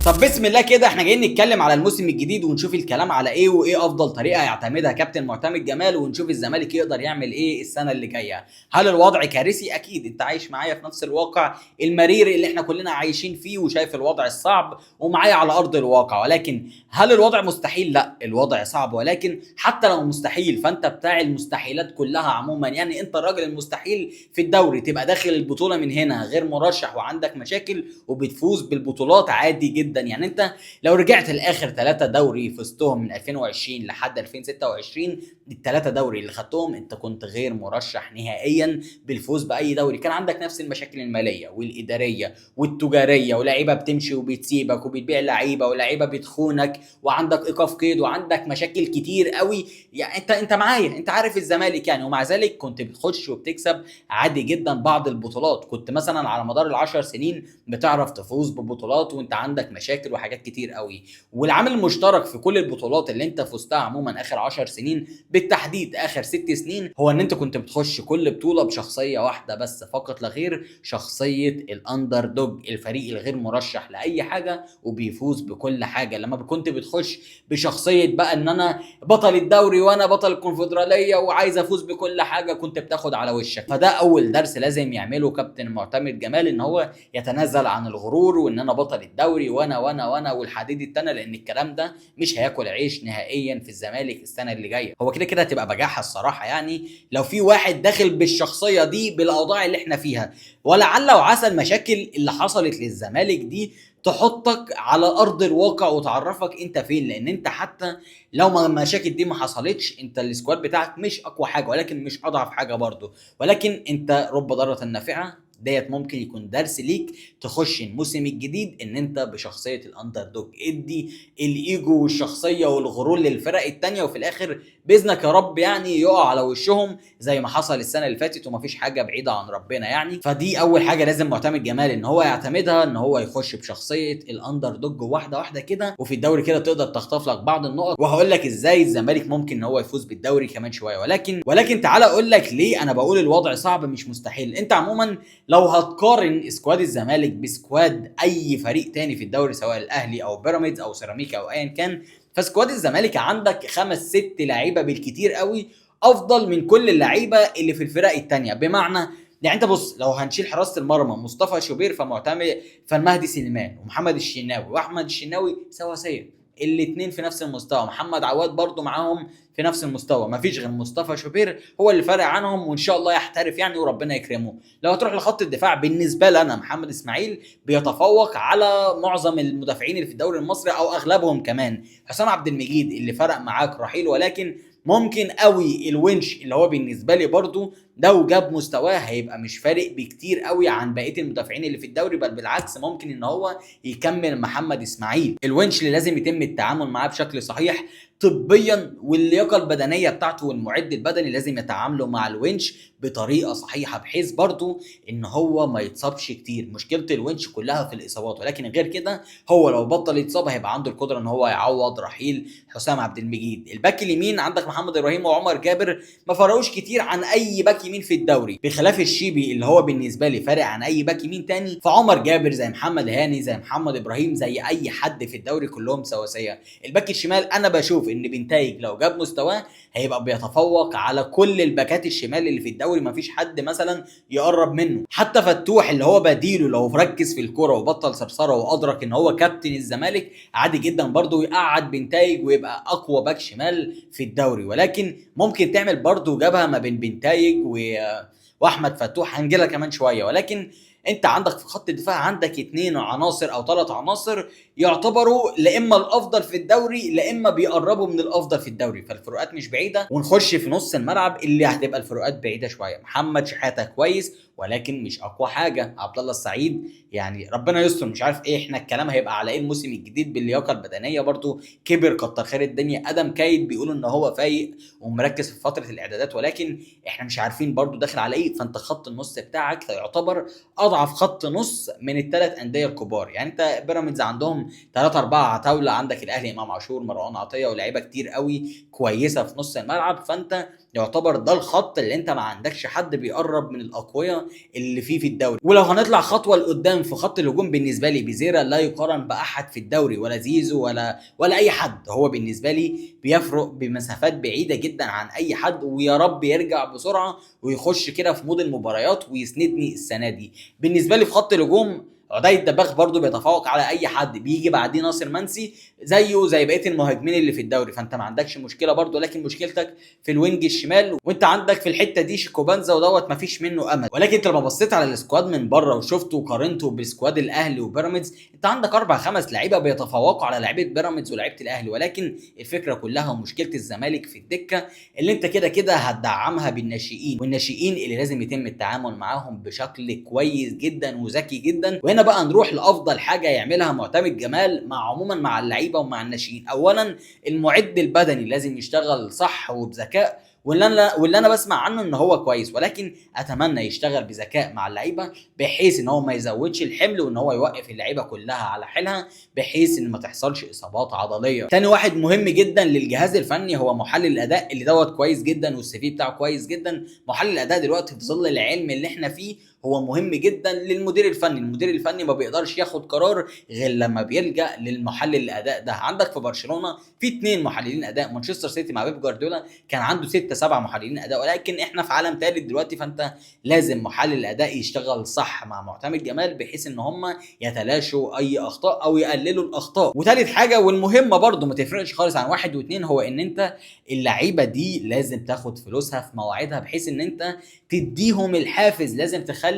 طب بسم الله كده احنا جايين نتكلم على الموسم الجديد ونشوف الكلام على ايه وايه افضل طريقه يعتمدها كابتن معتمد جمال، ونشوف الزمالك يقدر يعمل ايه السنة اللي جاية. هل الوضع كارثي؟ اكيد انت عايش معايا في نفس الواقع المرير اللي احنا كلنا عايشين فيه، وشايف الوضع الصعب ومعايا على ارض الواقع. ولكن هل الوضع مستحيل؟ لا، الوضع صعب، ولكن حتى لو مستحيل فانت بتاع المستحيلات كلها عموما. يعني انت الراجل المستحيل في الدوري، تبقى داخل البطولة من هنا غير مرشح وعندك مشاكل وبتفوز بالبطولات عادي جدا. يعني انت لو رجعت لاخر 3 دوري فزتهم من 2020 لحد 2026، الثلاثة دوري اللي خدتهم انت كنت غير مرشح نهائيا بالفوز باي دوري. كان عندك نفس المشاكل المالية والادارية والتجاريه، ولاعيبه بتمشي وبتسيبك وبتبيع لعيبة، ولاعيبه بتخونك، وعندك ايقاف قيد، وعندك مشاكل كتير قوي. يعني انت معايا، انت عارف الزمالك يعني. ومع ذلك كنت بتخش وبتكسب عادي جدا بعض البطولات. كنت مثلا على مدار ال10 سنين بتعرف تفوز ببطولات وانت عندك مشاكل وحاجات كتير قوي. والعامل المشترك في كل البطولات اللي انت فزتها عموما اخر 10 سنين، بالتحديد اخر 6 سنين، هو ان انت كنت بتخش كل بطوله بشخصية واحدة بس فقط لا غير، شخصية ال underdog، الفريق الغير مرشح لاي حاجة وبيفوز بكل حاجة. لما كنت بتخش بشخصية بقى ان انا بطل الدوري وانا بطل الكونفدراليه وعايز افوز بكل حاجة، كنت بتاخد على وشك. فده اول درس لازم يعمله كابتن معتمد جمال، ان هو يتنازل عن الغرور وان انا بطل الدوري وانا وانا وانا والحديد التاني، لان الكلام ده مش هياكل عيش نهائيا في الزمالك السنة اللي جاية. هو كده كده هتبقى بجاحه الصراحة، يعني لو في واحد داخل بالشخصية دي بالاوضاع اللي احنا فيها، ولعل وعسى المشاكل اللي حصلت للزمالك دي تحطك على ارض الواقع وتعرفك انت فين. لان انت حتى لو ما المشاكل دي ما حصلتش، انت ال squad بتاعك مش اقوى حاجة ولكن مش اضعف حاجة برضه، ولكن انت رب ضارة نافعة. ديت ممكن يكون درس ليك تخش الموسم الجديد ان انت بشخصية ال underdog، ادي الايجو والشخصية والغرور للفرق التانية، وفي الاخر باذنك يا رب يعني يقع على وشهم زي ما حصل السنة اللي فاتت، ومفيش حاجة بعيدة عن ربنا يعني. فدي اول حاجة لازم معتمد جمال ان هو يعتمدها، ان هو يخش بشخصية ال underdog واحدة واحدة كده، وفي الدوري كده تقدر تخطف لك بعض النقط. وهقول لك ازاي الزمالك ممكن ان هو يفوز بالدوري كمان شوية، ولكن تعالى اقول لك ليه انا بقول الوضع صعب مش مستحيل. انت عموما لو هتقارن squad الزمالك ب squad اي فريق تاني في الدوري، سواء الاهلي او بيراميدز او سيراميكا او ايا كان، ف squad الزمالك عندك 5 6 لعيبة بالكتير قوي افضل من كل اللعيبة اللي في الفرق التانية. بمعنى يعني انت بص، لو هنشيل حراسة المرمى مصطفى شوبير فمعتمد، فالمهدي سليمان ومحمد الشناوي واحمد الشناوي سواسية، الاثنين في نفس المستوى. محمد عواد برضو معاهم في نفس المستوى، مفيش غير مصطفى شوبير هو اللي فارق عنهم، وان شاء الله يحترف يعني وربنا يكرمه. لو هتروح لخط الدفاع، بالنسبة لنا محمد اسماعيل بيتفوق على معظم المدافعين اللي في الدوري المصري او اغلبهم كمان. حسام عبد المجيد اللي فرق معاك رحيل، ولكن ممكن قوي الونش اللي هو بالنسبة لي برضو لو جاب مستواه هيبقى مش فارق بكتير قوي عن بقية المدافعين اللي في الدوري، بل بالعكس ممكن ان هو يكمل محمد اسماعيل. الونش اللي لازم يتم التعامل معاه بشكل صحيح طبيا، واللياقه البدنية بتاعته والمعد البدني لازم يتعاملوا مع الونش بطريقة صحيحه، بحيث برضو ان هو ما يتصابش كتير. مشكلة الونش كلها في الاصابات، ولكن غير كده هو لو بطل يتصاب هيبقى عنده القدرة ان هو يعوض رحيل حسام عبد المجيد. الباك اليمين عندك محمد ابراهيم وعمر جابر ما فرقوش كتير عن اي باك يمين في الدوري، بخلاف الشيبي اللي هو بالنسبة لي فارق عن اي باك يمين تاني. فعمر جابر زي محمد هاني زي محمد ابراهيم زي اي حد في الدوري كلهم سواسية. الباك الشمال انا بشوف ان بنتايج لو جاب مستواه هيبقى بيتفوق على كل الباكات الشمال اللي في الدوري، مفيش حد مثلا يقرب منه. حتى فتوح اللي هو بديله لو ركز في الكرة وبطل صرصره وادرك ان هو كابتن الزمالك عادي جدا برضه يقعد بنتايج ويبقى اقوى باك شمال في الدوري. ولكن ممكن تعمل برضه جبهة ما بين بنتايج واحمد فتوح، هنجيلها كمان شوية. ولكن انت عندك في خط الدفاع عندك 2 عناصر او 3 عناصر يعتبروا لا اما الافضل في الدوري لا اما بيقربوا من الافضل في الدوري، فالفروقات مش بعيدة. ونخش في نص الملعب اللي هتبقى الفروقات بعيدة شوية. محمد شحاته كويس ولكن مش اقوى حاجة. عبد الله السعيد يعني ربنا يستر، مش عارف ايه احنا الكلام هيبقى على ايه الموسم الجديد باللياقه البدنية، برضو كبر كتر خير الدنيا. ادم كايد بيقولوا ان هو فايق ومركز في فترة الاعدادات، ولكن احنا مش عارفين برضو داخل على ايه. فانت خط النص بتاعك يعتبر اضعف خط نص من الثلاث اندية الكبار. يعني انت بيراميدز عندهم 3 4 عتاوله، عندك الاهلي امام عاشور مروان عطية ولاعيبه كتير قوي كويسة في نص الملعب، فانت يعتبر ده الخط اللي انت ما عندكش حد بيقرب من الاقوياء اللي فيه في الدوري. ولو هنطلع خطوة لقدام في خط الهجوم، بالنسبة لي بيزيرا لا يقارن باحد في الدوري، ولا زيزو ولا اي حد. هو بالنسبة لي بيفرق بمسافات بعيدة جدا عن اي حد، ويا رب يرجع بسرعة ويخش كده في mood المباريات ويسندني السنة دي. بالنسبة لي في خط الهجوم عدي الدباغ برضو بيتفوق على اي حد، بيجي بعديه ناصر منسي زيه زي بقية المهاجمين اللي في الدوري، فانت ما عندكش مشكلة برضو. لكن مشكلتك في ال wing الشمال، وانت عندك في الحتة دي شيكوبانزا ودوت ما فيش منه امل. ولكن انت لما بصيت على ال squad من بره وشفته وقارنته ب squad الاهلي وبيراميدز، انت عندك 4 5 لعيبة بيتفوقوا على لعيبة بيراميدز ولاعيبه الاهلي. ولكن الفكرة كلها ومشكلة الزمالك في الدكة اللي انت كده كده هتدعمها بالناشئين، والناشئين اللي لازم يتم التعامل معاهم بشكل كويس جدا وذكي جدا. وهنا بقى نروح لافضل حاجة يعملها معتمد جمال مع عموما مع اللعيبة ومع الناشئين. اولا المعد البدني لازم يشتغل صح وبذكاء، واللي انا بسمع عنه ان هو كويس، ولكن اتمنى يشتغل بذكاء مع اللعيبة بحيث ان هو ما يزودش الحمل وان هو يوقف اللعيبة كلها على حيلها بحيث ان ما تحصلش اصابات عضلية. تاني واحد مهم جدا للجهاز الفني هو محلل الاداء اللي دوت كويس جدا وال CV بتاعه كويس جدا. محلل الاداء دلوقتي في ظل العلم اللي احنا فيه هو مهم جدا للمدير الفني. المدير الفني ما بيقدرش ياخد قرار غير لما بيلجأ للمحلل الاداء ده. عندك في برشلونة في 2 محللين اداء، مانشستر سيتي مع بيب جوارديولا كان عنده 6 7 محللين اداء، ولكن احنا في عالم ثالث دلوقتي، فانت لازم محلل الاداء يشتغل صح مع معتمد جمال بحيث ان هم يتلاشوا اي اخطاء او يقللوا الاخطاء. وثالث حاجة والمهمه برده ما تفرقش خالص عن 1 و2، هو ان انت اللعيبة دي لازم تاخد فلوسها في مواعيدها بحيث ان انت تديهم الحافز. لازم تخلي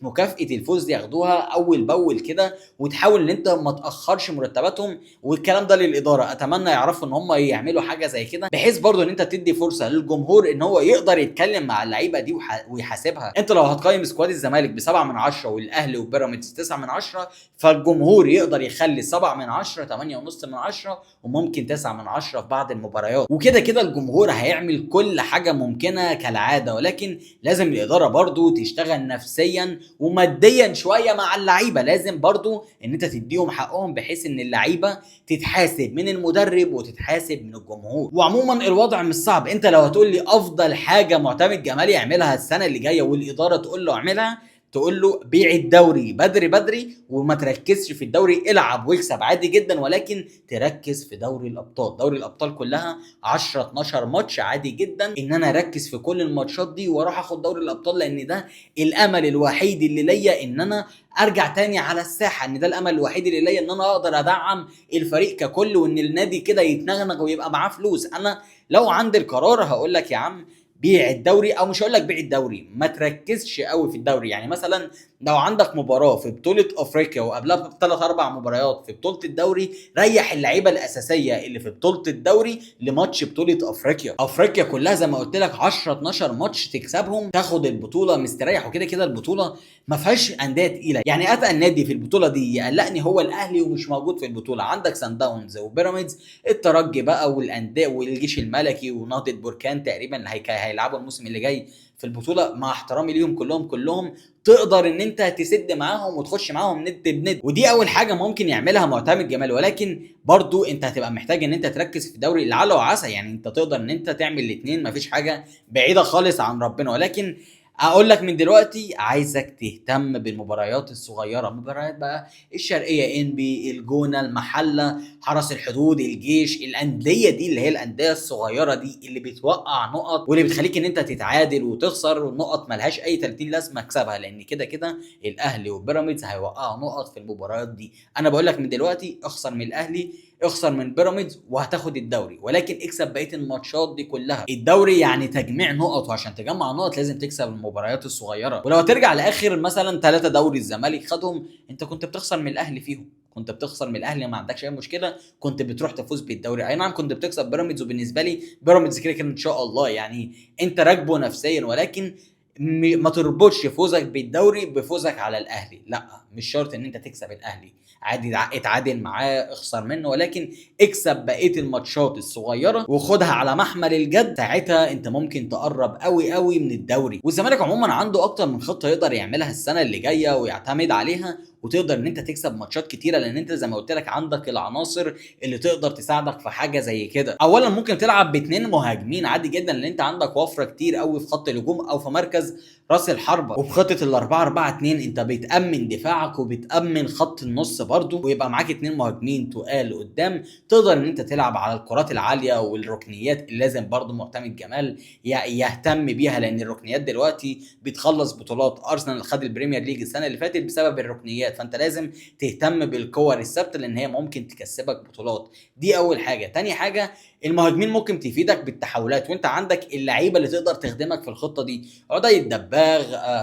مكافأة الفوز ياخدوها اول باول كده، وتحاول ان انت ما تاخرش مرتباتهم. والكلام ده للادارة، اتمنى يعرفوا ان هم يعملوا حاجة زي كده بحيث برضو ان انت تدي فرصة للجمهور ان هو يقدر يتكلم مع اللعيبة دي ويحاسبها. انت لو هتقيم squad الزمالك ب7 من 10 والاهلي وبيراميدز 9 من 10، فالجمهور يقدر يخلي 7 من 10، 8.5 من 10، وممكن 9 من 10 في بعض المباريات. وكده كده الجمهور هيعمل كل حاجة ممكنة كالعادة، ولكن لازم الادارة برضو تشتغل نفسيا وماديا شوية مع اللعيبة. لازم برضو ان انت تديهم حقهم بحيث ان اللعيبة تتحاسب من المدرب وتتحاسب من الجمهور. وعموما الوضع مش صعب. انت لو هتقول لي افضل حاجة معتمد جمال يعملها السنة اللي جاية والادارة تقول له اعملها، تقول له بيع الدوري بدري بدري وما تركزش في الدوري، العب واكسب عادي جدا، ولكن تركز في دوري الابطال. دوري الابطال كلها 10 12 ماتش عادي جدا ان انا اركز في كل الماتشات دي واروح اخد دوري الابطال، لان ده الامل الوحيد اللي ليا ان انا ارجع تاني على الساحة، ان ده الامل الوحيد اللي ليا ان انا اقدر ادعم الفريق ككل وان النادي كده يتنغنغ ويبقى معاه فلوس. انا لو عندي القرار هقول لك يا عم بيع الدوري، او مش هقول لك بيع الدوري، ما تركزش قوي في الدوري. يعني مثلا لو عندك مباراة في بطوله افريقيا وقبلها بثلاث 4 مباريات في بطوله الدوري، ريح اللعيبة الاساسية اللي في بطوله الدوري لماتش بطوله افريقيا. افريقيا كلها زي ما قلت لك 10 12 ماتش تكسبهم تاخد البطولة مستريح، وكده كده البطولة ما فيهاش اندية تقيلة. يعني اتقل نادي في البطولة دي يقلقني هو الاهلي ومش موجود في البطولة. عندك سان داونز وبيراميدز، الترجي بقى والاندية والجيش الملكي ونهضه بركان تقريبا اللي هيلعبوا الموسم اللي جاي في البطولة، مع احترامي ليهم كلهم تقدر ان انت تسد معاهم وتخش معاهم ند بند. ودي اول حاجة ممكن يعملها معتمد جمال. ولكن برضو انت هتبقى محتاج ان انت تركز في الدوري لعل وعسى، يعني انت تقدر ان انت تعمل الاثنين، مفيش حاجة بعيدة خالص عن ربنا. ولكن اقول لك من دلوقتي عايزك تهتم بالمباريات الصغيرة، مباريات بقى الشرقية، انبي، الجونه، المحلة، حرس الحدود، الجيش، الاندية دي اللي هي الاندية الصغيرة دي اللي بتوقع نقط واللي بتخليك ان انت تتعادل وتخسر، والنقط ملهاش اي 30 لازمه اكسبها، لان كده كده الاهلي وبيراميدز هيوقعوا نقط في المباريات دي. انا بقول لك من دلوقتي اخسر من الاهلي، اخسر من بيراميدز وهتاخد الدوري، ولكن اكسب بقية الماتشات دي كلها. الدوري يعني تجميع نقط، وعشان تجمع نقط لازم تكسب المباريات الصغيرة. ولو هترجع لاخر مثلا 3 دوري الزمالك خدهم، انت كنت بتخسر من الاهلي فيهم، كنت بتخسر من الاهلي ما عندكش اي مشكلة، كنت بتروح تفوز بالدوري. اي نعم كنت بتكسب بيراميدز، وبالنسبة لي بيراميدز كده كده ان شاء الله يعني انت راكبه نفسيا، ولكن ما تربطش فوزك بالدوري بفوزك على الاهلي. لا، مش شرط ان انت تكسب الاهلي، عادي اتعادل معاه، اخسر منه، ولكن اكسب بقية الماتشات الصغيرة وخدها على محمل الجد. ساعتها انت ممكن تقرب قوي قوي من الدوري. والزمالك عموما عنده اكتر من خطه يقدر يعملها السنة اللي جاية ويعتمد عليها، وتقدر ان انت تكسب ماتشات كتيرة، لان انت زي ما قلت لك عندك العناصر اللي تقدر تساعدك في حاجة زي كده. اولا ممكن تلعب باثنين مهاجمين عادي جدا، لان انت عندك وفرة كتير قوي في خط الهجوم او في مركز راس الحربة. وبخطه ال 4 4 2 انت بتامن دفاعك وبتامن خط النص برضو، ويبقى معاك اثنين مهاجمين تقال قدام، تقدر ان انت تلعب على الكرات العالية والركنيات اللي لازم برضو معتمد جمال يهتم بيها، لان الركنيات دلوقتي بتخلص بطولات. ارسنال خد ال Premier League السنة اللي فاتت بسبب الركنيات، فانت لازم تهتم بالكور الثابتة لان هي ممكن تكسبك بطولات. دي اول حاجة. تاني حاجة، المهاجمين ممكن تفيدك بالتحولات، وانت عندك اللعيبة اللي تقدر تخدمك في الخطة دي، عدي الدباغ،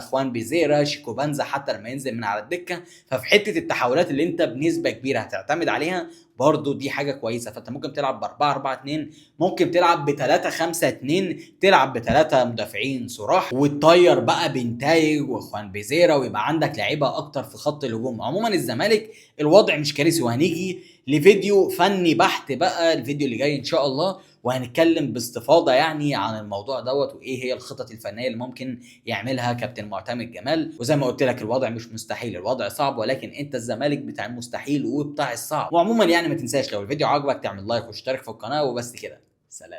خوان بيزيرا، شيكو بانزا حتى لما ينزل من على الدكة. ففي حتة التحولات اللي انت بنسبة كبيرة هتعتمد عليها برضو دي حاجة كويسة. فانت ممكن تلعب ب 4 4 2، ممكن تلعب ب 3 5 2، تلعب بثلاثة مدافعين صراح، وتطير بقى بنتايج وخوان بيزيرا، ويبقى عندك لعيبة اكتر في خط الهجوم. عموما الزمالك الوضع مش كارثي، وهنيجي لفيديو فني بحت بقى الفيديو اللي جاي ان شاء الله، وهنتكلم باستفاضة يعني عن الموضوع دوت وايه هي الخطط الفنية اللي ممكن يعملها كابتن معتمد جمال. وزي ما قلت لك الوضع مش مستحيل، الوضع صعب، ولكن انت الزمالك بتاع المستحيل وبتاع الصعب. وعموما يعني ما تنساش لو الفيديو عجبك تعمل لايك واشترك في القناة، وبس كده، سلام.